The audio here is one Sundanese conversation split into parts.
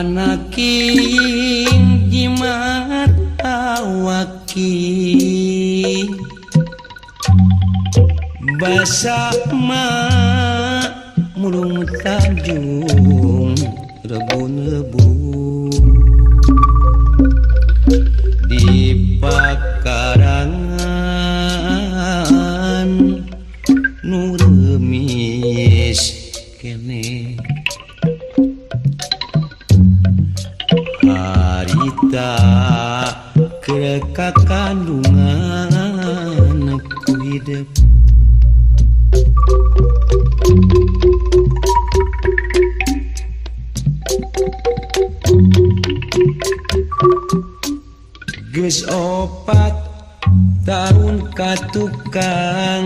Anaking jimat awaking basa ma mulung Tanjung rebun-rebun di pakarangan nu reumis keneh harita keur kakandungan ku hidep. Geus 4 tahun ka tukang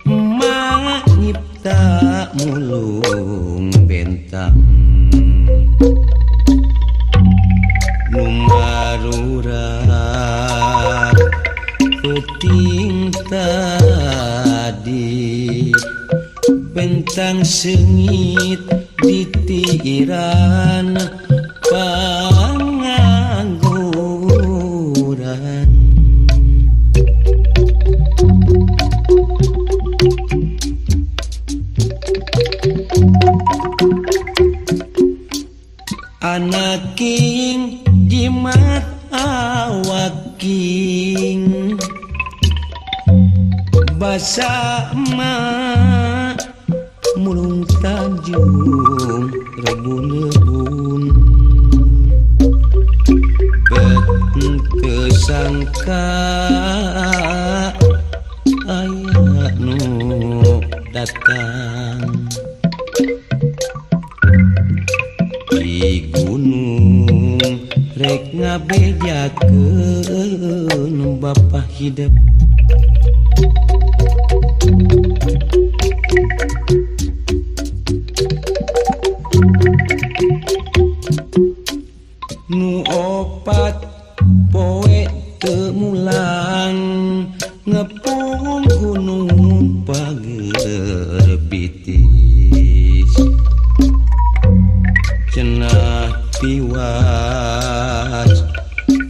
emak nyipta mulung bentang nu marurat peuting tadi bentang seungit ditiiran pangangguran. Anaking jimat awaking basa ma mulung Tanjung rebun-rebun bet kesangka aya nu datang di gunung rek ngabejakeun bapa hidep. Nu 4 poe teu mulang ngepung gunung pagerbitis cenah tiwas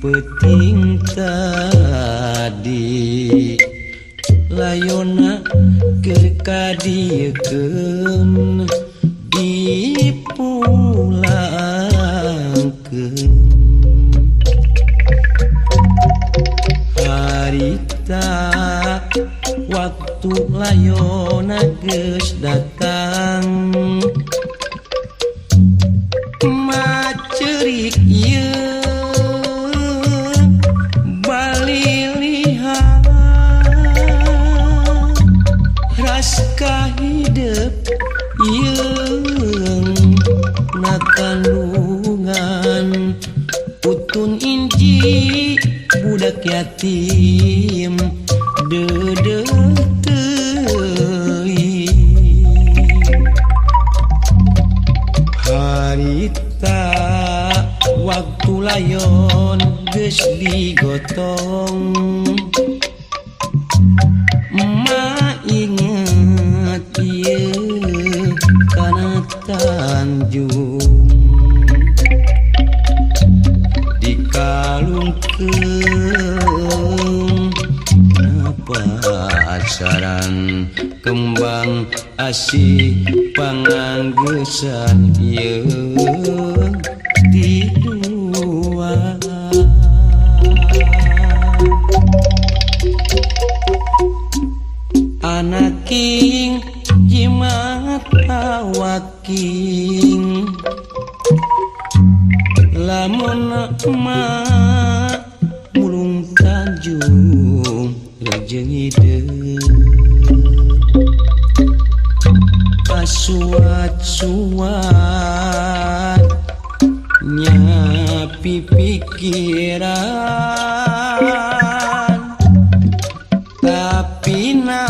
peuting tadi layona keur kadiekeun dipulangkeun. Harita waktu layona geus datang macerik ieu balilihan raska hidep yeung na kandungan putun inji budak yatim deudeuh teuing. Harita waktu layon geus digotong emak inget ieu kana Tanjung dikalungkeun na pasaran kembang asih panganggeusan ieu ti dua. Anaking jimat awaking lamun emak mulung Tanjung rejeng hideung kasuat-suat nyapi pikiran tapi na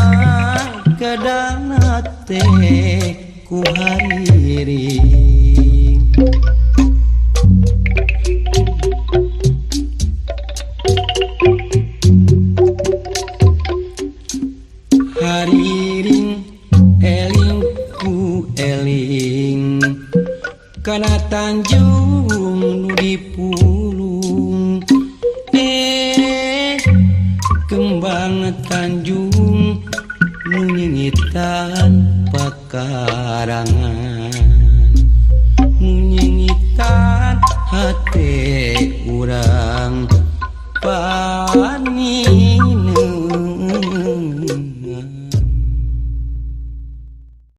kedana teh ku hariring. Hariring eling ku eling Kana Tanjung nu dipulung, eh, kembang Tanjung nu nyengitan pakarangan, nu nyengitan hate urang.